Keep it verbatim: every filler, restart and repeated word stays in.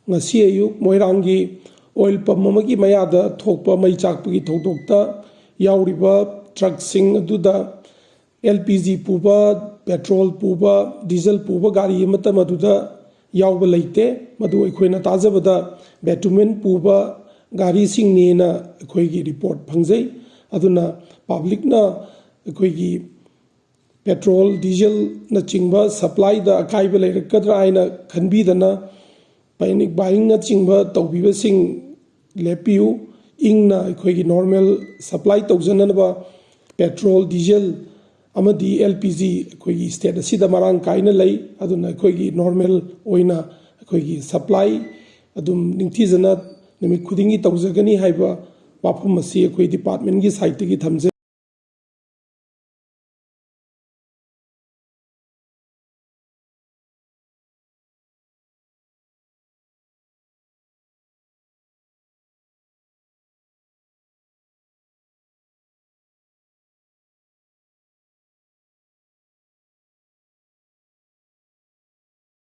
ꯉꯁꯤ ꯑꯌꯨꯛ ꯃꯣꯏꯔꯥꯡꯒꯤ ꯑꯣꯏꯜ ꯄꯝ ꯑꯃꯒꯤ ꯃꯌꯥꯗ ꯊꯣꯛꯄ ꯃꯩ ꯆꯥꯛꯄꯒꯤ ꯊꯧꯗꯣꯛꯇ ꯌꯥꯎꯔꯤꯕ ꯇ꯭ꯔꯛꯁꯤꯡ ꯑꯗꯨꯗ ꯑꯦꯜ ꯄꯤ ꯖꯤ ꯄꯨꯕ, ꯄꯦꯇ꯭ꯔꯣꯜ ꯄꯨꯕ, ꯗꯤꯖꯜ ꯄꯨꯕ ꯒꯥꯔꯤ ꯑꯃꯠꯇ ꯃꯗꯨꯗ ꯌꯥꯎꯕ ꯂꯩꯇꯦ꯫ ꯃꯗꯨ ꯑꯩꯈꯣꯏꯅ ꯇꯥꯖꯕꯗ ꯕꯦꯇꯨꯃꯦꯟ ꯄꯨꯕ ꯒꯥꯔꯤꯁꯤꯡꯅꯦꯅ ꯑꯩꯈꯣꯏꯒꯤ ꯔꯤꯄꯣꯔꯠ ꯐꯪꯖꯩ꯫ ꯑꯗꯨꯅ ꯄꯕ꯭ꯂꯤꯛꯅ ꯑꯩꯈꯣꯏꯒꯤ ꯄꯦꯇ꯭ꯔꯣꯜ, ꯗꯤꯖꯜꯅꯆꯤꯡꯕ ꯁꯄ꯭ꯂꯥꯏꯗ ꯑꯀꯥꯏꯕ ꯂꯩꯔꯛꯀꯗ꯭ꯔꯥ ꯍꯥꯏꯅ ꯈꯟꯕꯤꯗꯅ ꯄꯦꯅꯤꯛ ꯕꯥꯏꯌꯤꯡꯅꯆꯤꯡꯕ ꯇꯧꯕꯤꯕꯁꯤꯡ ꯂꯦꯞꯄꯤꯌꯨ꯫ ꯏꯪꯅ ꯑꯩꯈꯣꯏꯒꯤ ꯅꯣꯔꯃꯦꯜ ꯁꯄ꯭ꯂꯥꯏ ꯇꯧꯖꯅꯅꯕ ꯄꯦꯇ꯭ꯔꯣꯜ, ꯗꯤꯖꯜ ꯑꯃꯗꯤ ꯑꯦꯜ ꯄꯤ ꯖꯤ ꯑꯩꯈꯣꯏꯒꯤ ꯁ꯭ꯇꯦꯠ ꯑꯁꯤꯗ ꯃꯔꯥꯡ ꯀꯥꯏꯅ ꯂꯩ꯫ ꯑꯗꯨꯅ ꯑꯩꯈꯣꯏꯒꯤ ꯅꯣꯔꯃꯦꯜ ꯑꯣꯏꯅ ꯑꯩꯈꯣꯏꯒꯤ ꯁꯄ꯭ꯂꯥꯏ ꯑꯗꯨꯝ ꯅꯤꯡꯊꯤꯖꯅ ꯅꯨꯃꯤꯠ ꯈꯨꯗꯤꯡꯒꯤ ꯇꯧꯖꯒꯅꯤ ꯍꯥꯏꯕ ꯋꯥꯐꯝ ꯑꯁꯤ ꯑꯩꯈꯣꯏ ꯗꯤꯄꯥꯔꯠꯃꯦꯟꯒꯤ ꯁꯥꯏꯠꯇꯒꯤ ꯊꯝꯖꯩ꯫